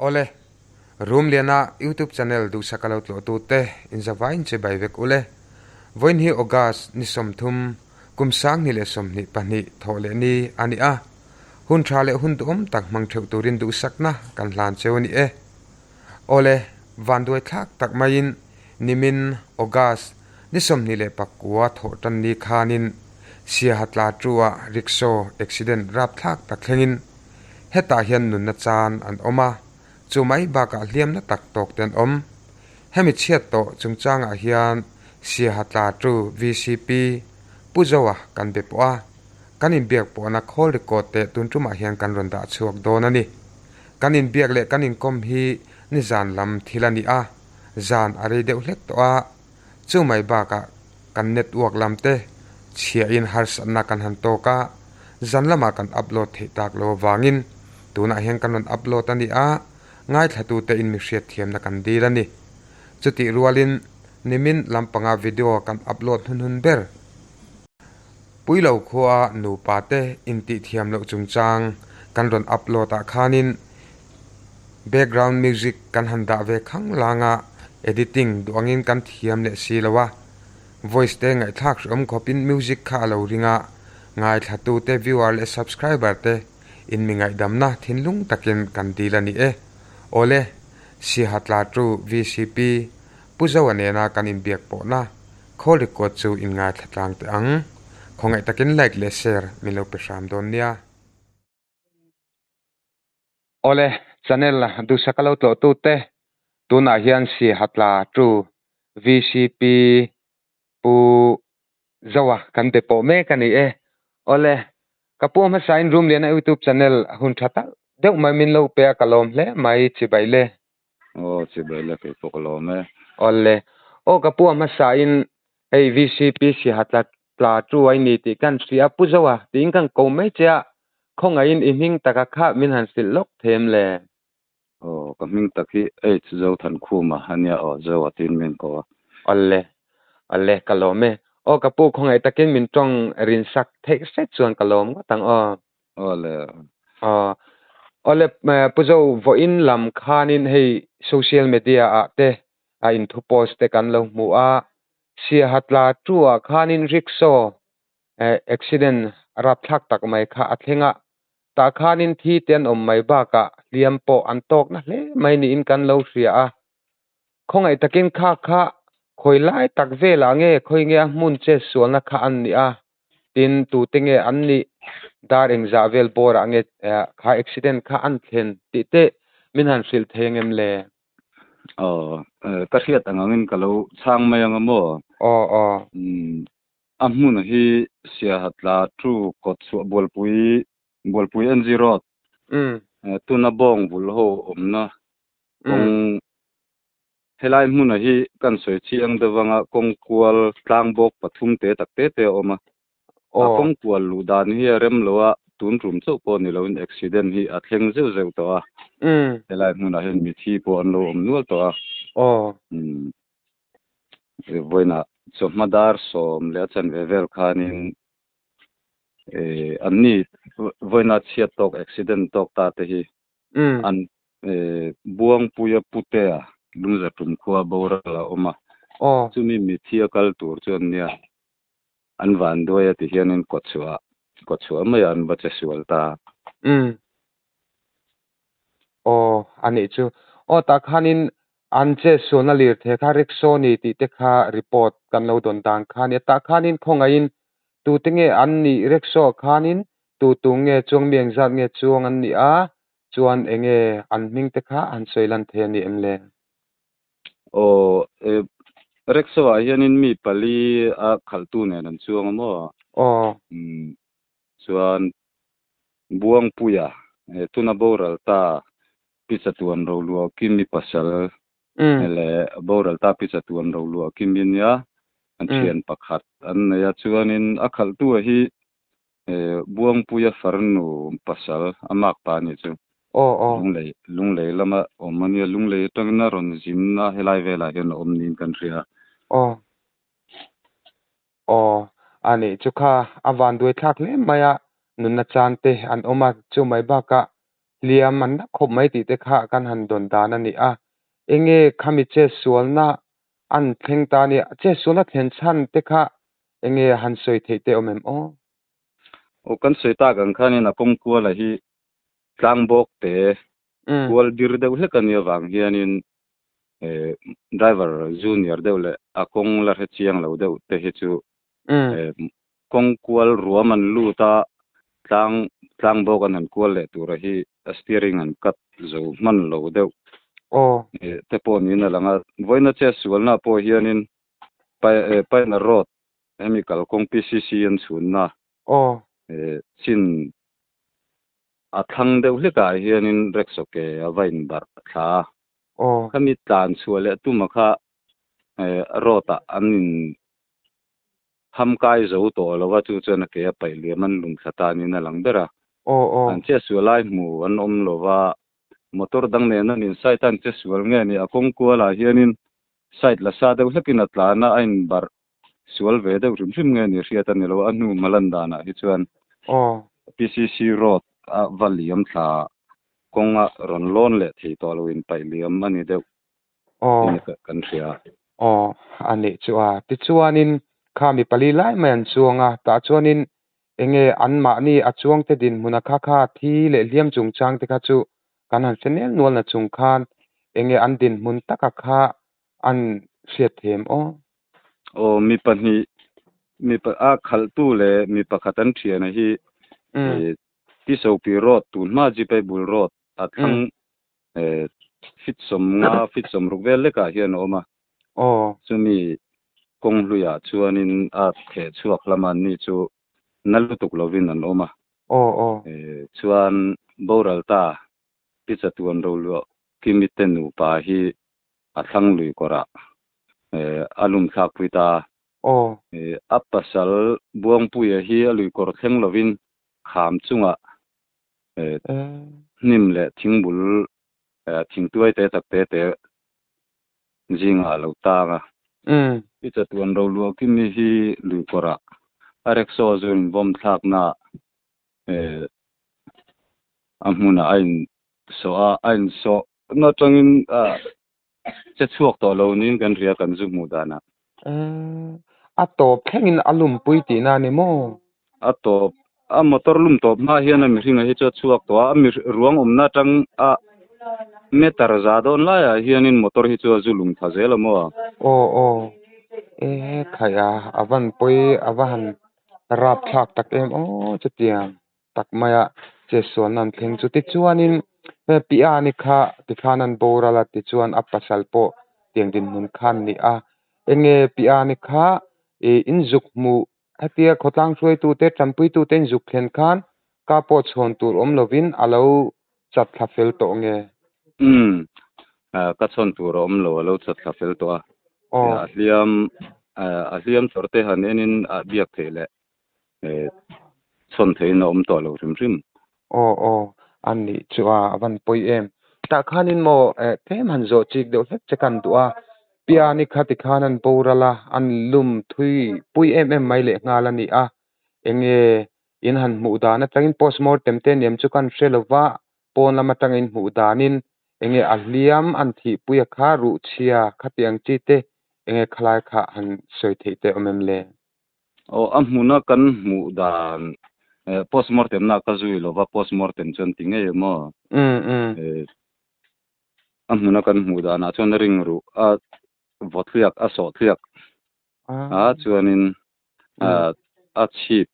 Awle, Rumliana YouTube channel duhsak a lo tlawhtute inzavain chibai vek ule. Vawiin hi August ni 30, kum 2022 thawh leh ni a ni a. Hun tha leh hun duhawm tak hmang theuh turin duhsakna kan hlan cheu a ni e. Awle, vanduai thlak tak maiin nimin August ni 29 thawh tan ni khanin Siaha tla tu-ah rickshaw accident rapthlak tak thlengin hetah hian nunna chan an awm a, chu mai bakah hliamna tak tawk te an awm. Hemi chhiat tawh chungchangah hian Siaha tla tu VCP Pu Zoa kan be pawh a, kan inbiak pawhna call record te tun tumah hian kan rawn dah chhuak dawn a ni. Kan inbiak leh kan inkawm hi nizan lam thil a ni a, zan a rei deuh hlek tawh a, chu mai bakah kan network lam te chhiahin harsatna kan han tawk a, zan lamah kan upload theih tak lo avangin tunah hian kan rawn upload a ni a, ngaithlatute in mi hriatthiamna kan dil a ni. Chutih rualin nimin lampanga video kan upload hnunhun ber. Puilo khua nupa te intihthiam loh chungchang kan rawn upload ah khanin background music kan han dah ve khang lang a, editing duh angin kan thiam leh si lo a, voice te ngaihthlak hrehawm khawpin music kha a lo ring a, ngaithlatu te viewer leh subscriber te in mi ngaihdamna thinlung takin kan dil a ni e. Awle, Siaha tla tu VCP Pu Zoa nena kan inbiak pawhna Call record chu in ngaithla tlang teh ang. Khawngaih takin like leh share min lo pe hram dawn nia. Awle, channel duhsak a lo tlawh tute tunah hian Siaha tla tu VCP Pu Zoa kan be pawh mek a ni e. Awle, ka pu hmasain Rumliana YouTube channel hun tha tak deuh mai min lo pe a ka lawm hle mai chibai le. Aw chibai le kei pawh ka lawm e. Awle, aw ka pu hmasain hei VCP Siaha tla tla tu a i ni tih kan hria a Pu Zoa tiin kan ko mai che a, khawngaihin i hming taka kha min han hrilh lawk thei em le? Aw ka hming tak hi H Zothankhuma a nia aw Zoa tiin min ko a. Awle, awle ka lawm e. Aw ka pu khawngaih takin min tawng rinsak theih hret chuan ka lawm ngawt ang aw. Awle. Aw awle Pu Zo vawiin lam khanin hei social media ah te a inthu post te kan lo hmu a, Siaha tla tu ah khanin rickshaw accident rapthlak tak mai kha a thleng a, tah khanin thi te an awm mai bakah hliam pawh an tawk na hle mai niin kan lo hria a. Khawngaih takin kha kha khawi lai tak velah nge khawi nge a hmun che sualna kha an nih a, tin tute nge an nih dar engzah vel bawrah nge kha accident kha an thlen tih te min han hrilh thei ang em le? Aw, ka hriat ang angin ka lo chhang mai ang a maw? Aw, aw. A hmun hi Siaha tla tu kawt chhuah Bualpui, Bualpui NG Road, tuna bawng bul ho awmna kawng Helai hmuna hi kan sawi chiang deuh anga kawng kual tlang bawk pathum te tak te te a awm a. A kawng kual luh dan hi a rem lo a, tun tum chauh pawh ni loin accident hi a thleng zeuh zeuh tawh a. Helai hmunah hian mithi pawh an lo awm nual tawh a. Vawiinah chawhma dar 10 leh a chanve vel khanin anni vawiina chhiat tawk accident tawk ta te hi an Buangpuia Putea Lungzatum khua boral a awm a, chumi mithi a kal tur chu an nia, an vanduai a ti hianin kawtchhuah kawtchhuah maiah an va che sual ta. Aw, a nih chu. Aw, tah khanin an che sualna lirthei kha rickshaw ni tih te kha report kan lo dawn dan kha a nia. Tah khanin khawngaihin tute nge an nih rickshaw ah khanin tu tu nge chuang mi engzat nge chuang an nih a, chuan enge an hming te kha han sawi lan thei a ni em le? Aw, rickshaw ah hianin mi pali a khalhtu nen an chuang a maw? Aw. Chuan Buangpuia tuna boral ta pi chatuan Roluah Kimi pasal leh boral ta pi chatuan Roluah Kimi nia an thian pakhat an nei a, chuanin a khalhtu a hi Buangpuia farnu pasal a mak pa a nih chu. Lunglei Lunglei lama awm a nia, Lunglei atangin a rawn zin a, helai velah hian a awm niin kan hria. Aw, a nih chu kha a vanduai thlak hle mai a, nunna chan te an awm a, chu mai bakah Hliam an la khawp mai tih te kha kan han dawn dan a ni a. Enge khami chetsualna an thleng ta a nia, chetsualna thlen chhan te kha enge han sawi theih te awm em aw? Aw kan sawi tak ang khanin a kawng kuala hi tlang bawk te kual bir deuh hlek a nih avang hianin driver junior deuh leh a kawng la hre chiang lo deuh te hi chu Kawng kual ruam an lut a, tlang tlang bawk an han kual leh tura hi a steering an cut zo hman lo deuh te pawh niin a lang a. Vawiina che sualna pawh hianin Paina Road hemi kalkawng PCC an chhunna chin a thlang deuh hlekah hianin rickshaw ke a va inbarh thla a. Khami tlan chhuah leh tuma kha road ah an in Ham kai zo tawh lo a, chu chuan a ke a paih liam an lum thla ta niin a lang ber a. An che sual lai hmu an awm lo va, motor dang nen an in side a an che sual nge ni, a kawng kualah hianin side la sa deuh hlekin a tlan a, a in barh sual ve deuh hrim hrim nge ni hriat a ni lo a, hnu hma lan danah hi chuan PCC road a va liam thla kawnga rawn lawn leh thei tawh lo in paih liam a ni deuh. Aw. Kan hria. Aw, a nih chu a. Tichuanin kha mi pali lai mai an chuang a, tah chuanin enge anmahni a chuangte dinhmuna kha kha thi leh hliam chungchang te kha chu kan han hre nel nual na chung khan enge an dinhmun taka kha an hriat them aw. Aw, mi pahnih, mi a khalhtu leh mi pakhat an thiana hi Tisopi Road tunhma Jeep-a bul road a thlang Fit sawmnga, fit sawmruk vel lekah hian a awm a. Chumi kawng hluiah chuanin a theh chhuak hlama an ni chu na lutuk lovin an awm a. Chuan boral ta Pi Chatuan Roluah Kimi te nupa hi a thlang lui kawrah a lum thlakpui ta a. A pasal Buangpuia hi a lui kawr thleng lovin kham chungah Hnim leh thingbul thingtuai te tak te te zingah a lo tang a. I chatuan roluah kimi hi luikawrah a rickshaw zu in vawm thlakna a hmunah a in sawh a, a in sawh na atangin che chhuak tawh lo niin kan hria kan zu hmuh danah. A tawp thlengin a lumpui tihna a ni maw? A tawp, a motor lum tawp hma hian a mihringa hi chu a chhuak tawh a, a mi ruang awmna atang a meter za dawn laiah hianin motor hi chu a zu lum thla zel a maw? Aw aw, e khaih a, a van pawi a va han rapthlak tak em aw chutiang. tak maia chetsualna an thleng chu. Tichuanin Piani kha tikhan an boral a, tichuan a pasal pawh tiang dinhmun kha an ni a. Enge Piani kha ih inzuk hmuh hetia khawtlang hruaitute tanpuitute inzuk thlen khan ka pawh chhawn tur awm lovin a lo chat thla fel tawh nge? Umm, ka chhawn tur a awm lo, a lo chat thla fel tawh a. A hliam a hliam chawrte han enin a biak theih leh chhawn theihin a awm tawh lo hrim hrim. Aw aw, a nih chu a, a van pawi em. Tah khanin maw tlem han zawh chik deuh hlek che kan duh a, Piani kha tikhan an boral a, an lum thui pui em em mai leh nghal a ni a, enge in han hmuh dan atangin postmortem te niam chu kan hre lova, pawn lam atanga in hmuh danin enge a hliam an thihpui a kha ruhchhia khatiang chi te enge khalai kha han sawi theih te awm em le? Aw, a hmuna kan hmuh dan postmortem na ka zui lova, postmortem chuan ti ngei emaw? A hmuna kan hmuh danah chuan a ring ruh a vaw thliak, a sawh thliak a, chuanin a chhip,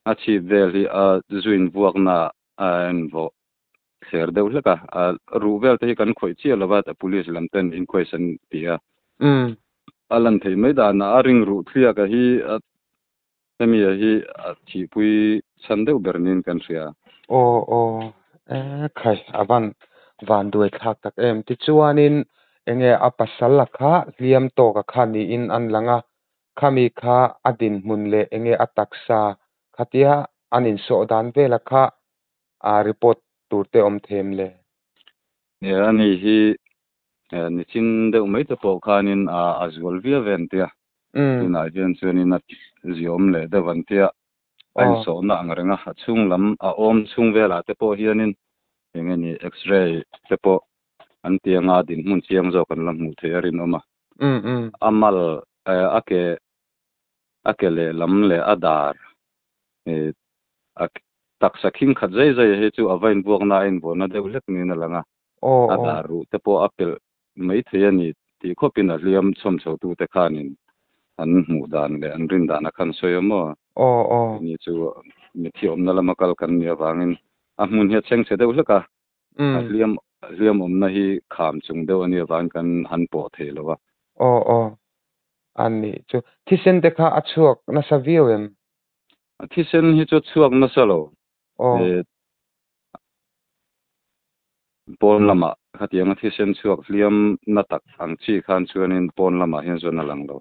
a chhip vel hi a zuin vuakna a invaw thler deuh hlek a, a ruh vel te hi kan khawih chiah lova police lam ten inquest an ti a. A lan theih mai danah a ring ruh thliak a hi hemi a hi a thihpui chhan deuh ber niin kan hria. Aw aw e khai a van van duai thlak tak em. Tichuanin enge a pasal a kha hliam tawk a kha niin an lang a, khami kha a dinhmun leh enge a taksa khatia an insawh dan vela kha a report tur te awm them le. Nia a ni hi nichin deuh mai te pawh khanin a zual viau ve an tia. Tunah hian chuanin a ziawm leh deuh an tia. A insawhna ang reng a, a chhung lam a awm chhung velah te pawh hianin. Eng nge ni X-ray te pawh an ti anga dinhmun chiang zawk an la hmuh theih a rinawm a. A mal a ke a ke lehlam leh a dar a taksa khing khat zai zai hi chu a va inbuakna a invuahna deuh hlek niin a lang a. A dar ruh te pawh a pelh mai thei a ni tih khawpin a hliam chhawm chhotute khanin an hmuh dan leh an rin dan a khan sawi a maw? Keini chu mithi awmna lama kal kan nih avangin a hmun hi a chheng chhe deuh hlek a, a hliam hliam awmna hi kham chung deuh a nih avangin kan han pawh thei lo a. Aw aw, a nih chu. Thisen te kha a chhuak nasa viau em? A thisen hi chu a chhuak nasa lo. Pawn lamah khatianga thisen chhuak hliam na tak ang chi khan chuanin pawn lamah hian chuan a lang lo.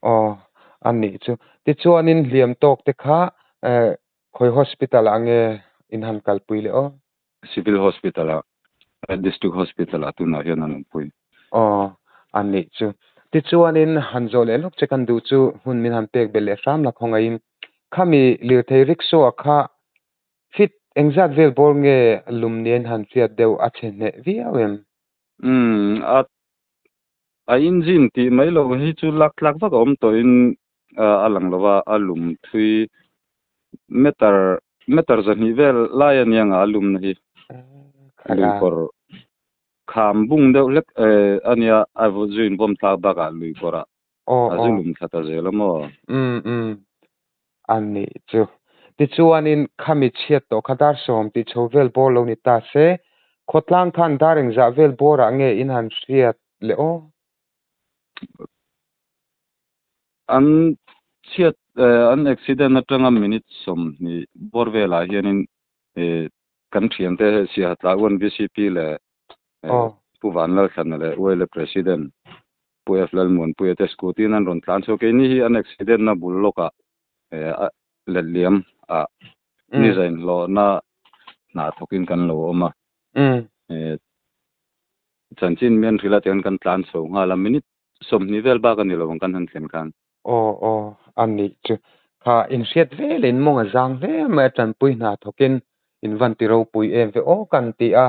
Aw, a nih chu. Tichuanin hliam tawk te kha khawi hospital ah nge in han kalpui leh aw? Civil Hospital ah, District Hospital ah tunah hian an awmpui. Aw, a nih chu. Tichuanin han zawh leh lawk che kan duh chu hun min han pek belh leh hram la khawngaihin. Khami lirthei rickshaw ah kha Fit engzat vel bawr nge lum nen han hriat deuh a chhe hneh viau em? Umm, a a engine tih mai lo hi chu lak tlak vak a awm tawhin a lang lo a, a lum thui meter meter zahnih vel lai a nia nga a lumna hi. Lui kawr kham bung deuh hlek a nia a zuin vawm tlak bakah lui kawrah A zu lum thla ta zel a maw? Umm umm. A nih chu. Tichuanin khami chhiat tawh kha dar sawm tih chho vel bawr lo ni ta se, khawtlang khan dar engzah vel bawrah nge in han hriat le aw? An chhiat an accident atanga minute 20 bawr velah hianin kan thiante Siahatla UNVCP leh Pu Vanlalthlana leh Uaile President Pu F Lalmuanpuia te scooty in an rawn tlan chhuak. Keini hi an accident na bul lawkah let liam ah ni zain hlawhna hna thawkin kan lo awm a. Chanchin mian hrilh ah chuan kan tlan chho nghal a, minute 20 vel bak a ni lo ang kan han thlen khan. Aw aw a nih chu. Kha inhriat vel in mawng a zang hle mai a tanpui hna thawkin in van ti ropui em ve aw kan ti a.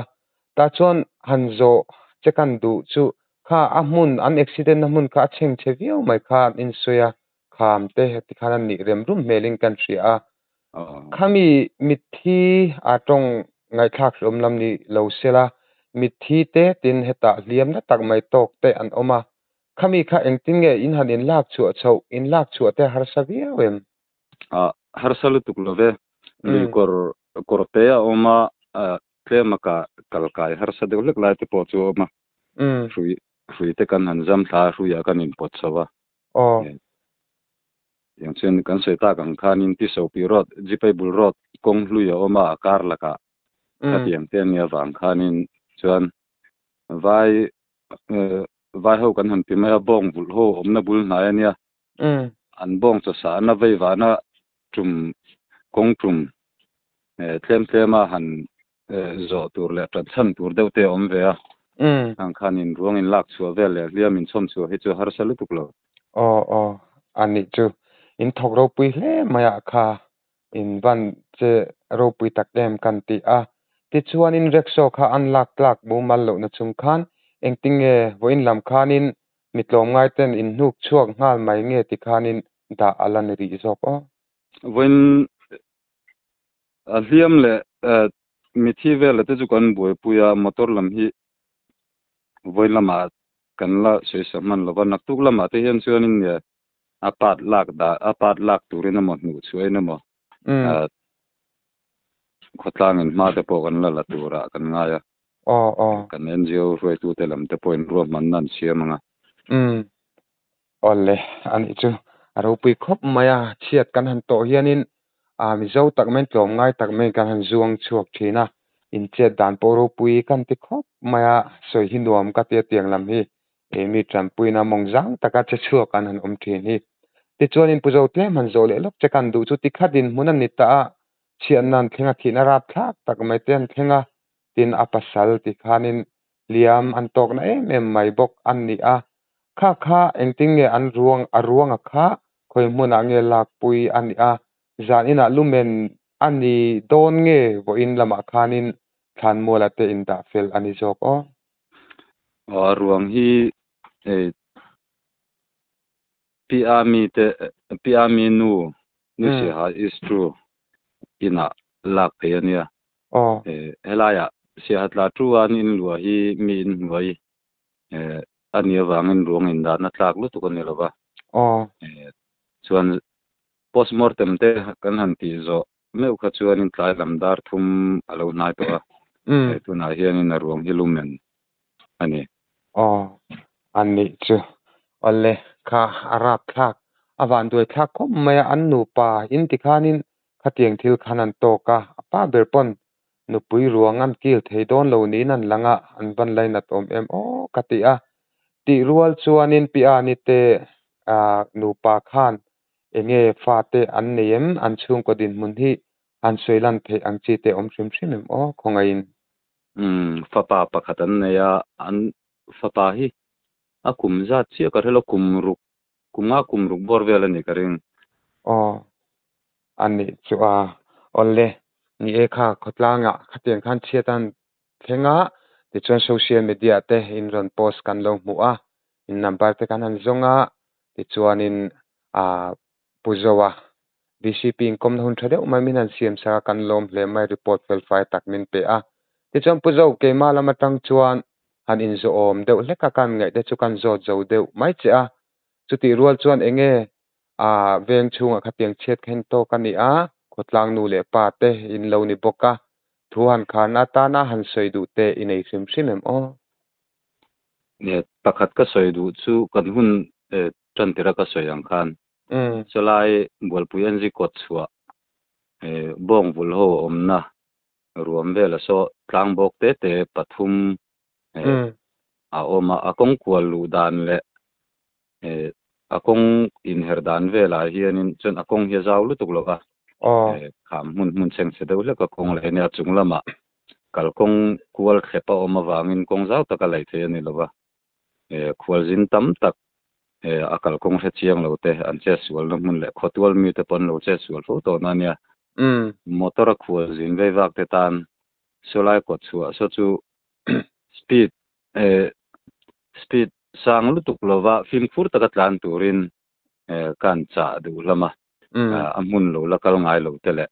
Tah chuan han zawh che kan duh chu kha a hmun an accident na hmun kha a chheng chhe viau mai kha an insawi a, kham te heti khan an nih rem rum hmelin kan hria a. Khami mitthi a tawng ngaihthlak hlawm lam ni lo sela mitthi te tin hetah hliam na tak mai tawk te an awm a. Khami kha engtin nge in han inlak chhuah chhoh, inlak chhuah te harsa viau em? A harsa lutuk lo ve. Lui kawr kawr te a awm a, tlem a ka kal kai harsa deuh hlek lai te pawh chu a awm a. Hrui hrui te kan han zam thla a, hruiah kan inpawt chho a. Tiang chuan kan sawi tak ang khanin Tisopi Road, Jipaibul Road kawng hlui a awm a, a kar lakah khatiang te ania vang khanin chuan vai Vai ho kan han ti mai a, bawng vulh ho awmna bul hnai a nia. An bawng chaw sahna vei vahna tum kawng tum tlem tlem a han zawh tur leh tan chhan tur deuh te a awm ve a. Hang khan in ruang in lak chhuah vel leh hliam in chhawm chhuah hi chu a harsa lutuk lo. Aw aw a nih chu in thawk ropui hle mai ah kha in van che ropui tak em kan ti a. Tichuanin rickshaw kha an lak tlak mumal lohna chung khan engtinge vawiin lam khanin mi tlawmngai ten in hnuk chhuak nghal mai nge ti khanin dah a la ni rih zawk aw. Vawiin a hliam leh mithi vel te chu kan buaipui a, motor lam hi vawiin lamah kan la sawi hman lova, naktuk lamah te hian chuanin a part lak dah a part lak turin emaw hnuh chhuahin emaw khawtlangin hma te pawh kan la la turah kan ngai a. Aw aw. Kan NGO hruaitute lam te pawhin ruahmanna an siam ang a. Umm. Awle anih chu a ropui khawp mai a, chhiat kan han tawh hianin a Mizo tak mai tlawmngai tak mai kan han zuang chhuak thin a, inchet dan pawh ropui kan ti khawp mai a, sawi hi nuam ka tia tiang lam hi He mi tanpuina mawng zang taka che chhuak an han awm thin hi. Tichuanin Pu Zo tlem han zawh leh lawk che kan duh chu tikhat in hmun a ni ta a, chhiatna an thleng a, thihna rapthlak tak mai te an thleng a, tin a pasal ti khanin hliam an tawkna em em mai bawk a ni a. Kha kha engtin nge an ruang a ruanga kha khawi hmunah nge lakpui a ni a, zan inah lumen a ni dawn nge vawiin lamah khanin Thlanmuala te indah fel a ni zawk aw. Aw a ruang hi hei Pi Ami te Pi Ami nu nu Siaha is true inah lak theih a nia. Aw. Helaiah Siaha tla tu an inluah hi mi inhnuai a nih avangin ruang indahna tlak lutuk a ni lo va. Aw. Chuan postmortem te kan han tih zawh meuh kha chuanin tlai lam dar thum a lo hnai tawh a, hei tunah hianin a ruang hi lumen a ni. Aw, a nih chu. Awle, kha a rap thlak, a vanduai thlak khawp mai a, an nupa in tikhanin khatiang thil khan an tawk a, a pa ber pawn nupui ruang an kil thei dawn lo niin an lang a, an van lainat awm em aw ka ti a. Tih rual chuanin Piani te nupa khan Enge fate an nei em? An chhungkaw dinhmun hi han sawi lan theih ang chi te awm hrim hrim em aw khawngaihin? Umm, fapa pakhat an nei a, an fapa hi a kum zat chiah ka hrelo, kum ruk, kum nga kum ruk bawr vel a nih ka ring. Aw, a nih chu a, awle, ni e kha khawtlangah khatiang khan chhiat an thleng a, tichuan social media te in rawn post kan lo hmuh a, in number te kan han zawng a, tichuanin ah Pu Zoa BCP inkawmna hun tha deuh mai min han siam sak a, kan lawm hle mai report fel fai tak min pe a. Tichuan Pu Zo keimah lam atang chuan han inzawhawm deuh hlek a, kan ngaih te chu kan zawt zo deuh mai che a, chutih rual chuan enge ah veng chhungah khatiang chhiat khen tawk a ni a, khawtlang nu leh pa te in lo ni bawk a, Thu han kharna atana han sawi duh te i nei hrim hrim em aw? Nge, pakhat ka sawi duh chu kan hun tan tira ka sawi ang khan chulai Bualpui NG kawt chhuah bawng vul ho awmna ruam vela saw tlang bawk te te pathum a awm a, a kawng kual luh dan leh a kawng inher dan velah hianin chuan a kawng hi a zau lutuk lo va, kham hmun hmun chheng chhe deuh hlek a kawng leh ania a chung lamah kalkawng kual thlep a awm avangin kawng zau tak a laih theih a ni lo va, khualzin tam tak a kalkawng hre chiang lo te an chetsualna hmun leh khawtual mite pawh an lo chetsual fo tawhna ania, motor a khualzin vei vak te tan sawlai kawt chhuah saw chu speed speed sang lutuk lova fimkhur taka tlan turin kan chah duh hlawm a, a hmun lo la kal ngai lo te leh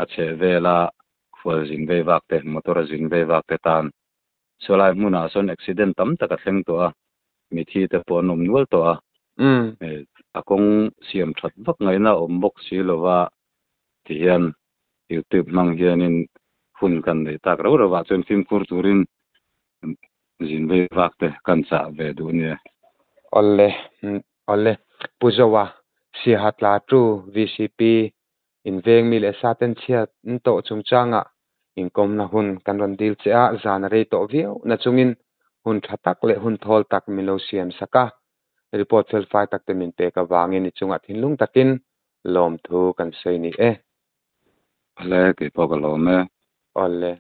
a chheh vela khual zin vei vak te, motor a zin vei vak te tan chulai hmunah sawn accident tam tak a thleng tawh a, mithi te pawh an awm nual tawh a, a kawng siam that vak ngaihna a awm bawk si lova tihian youtube hmang hianin hun kan neih tak rau rauh ah chuan fimkhur turin zin vei vak te kan chah ve duh nia. Awle, awle. Pu Zoa, Siaha tla tu VCP in veng mi leh sa ten chhiat an tawh chungchangah inkawmna hun kan rawn dil che a, zan a rei tawh viau na chungin hun tha tak leh hun thawl tak min lo siam sak a, report fel fai tak te min pek avangin i chungah thinlung takin lawmthu kan sawi ni e. Awle, keipawh ka lawm e. Awle.